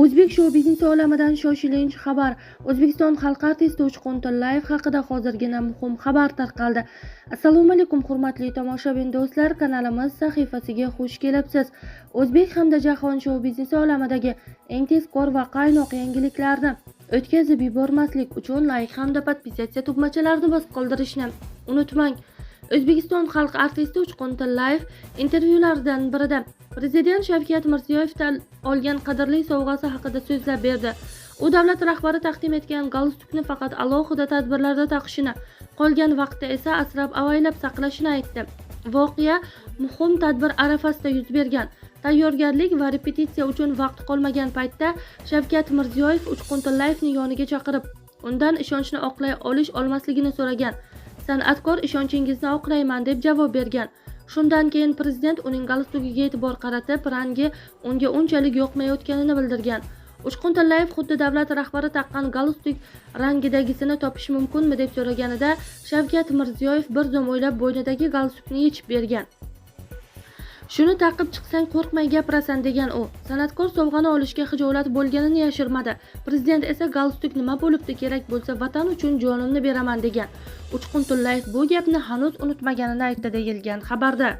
O'zbek shou-biznesi olamidan shoshilinch xabar. O'zbekiston xalq artisti Uchqun Tillayev haqida hozirgina muhim xabar tarqaldi. Assalomu alaykum, hurmatli tomoshabin do'stlar, kanalimiz sahifasiga xush kelibsiz. O'zbek hamda jahon shou-biznesi olamidagi eng tezkor va qaynoq yangiliklarni o'tkazib yubormaslik uchun layk hamda podpisatsiya tugmachalarini bosib qoldirishni unutmang. O'zbekiston xalq artisti Uchqun Tillayev intervyularidan birida Prezident Shavkat Mirziyoyevdan olgan qadrli sovg'asi haqida so'zlab berdi. U davlat rahbari taqdim etgan galstukni faqat alohida tadbirlarda taqishini, qolgan vaqtda esa asrab avaylab saqlashini aytdi. Voqea muhim tadbir arafasida yuz bergan. Tayyorgarlik va repetitsiya uchun vaqt qolmagan paytda Shavkat Mirziyoyev Uchqun Tillayevni yoniga chaqirib, undan ishonchni oqlay olish olmasligini so'ragan. San'atkor ishonchingizni oqlayman deb javob bergan. Shundan keyin prezident uning galstugiga e'tibor qaratib, rangi unga unchalik yoqmayotganini bildirgan. Uchqun Tillayev xuddi davlat rahbari taqqan galstuk rangidagisini topish mumkinmi deb so'raganida Shavkat Mirziyoyev bir zum o'ylab bo'ynidagi galstukni yechib bergan. Shuni taqib chiqsang qo'rqmay gapirasan degan u. San'atkor sovg'ani olishga xijolat bo'lganini yashirmadi. Prezident esa galstuk nima bo'libdi, kerak bo'lsa vatan uchun jonimni beraman degan. Uchqun Tillayev bu gapni hanuz unutmaganini aytdi deyilgan xabarda.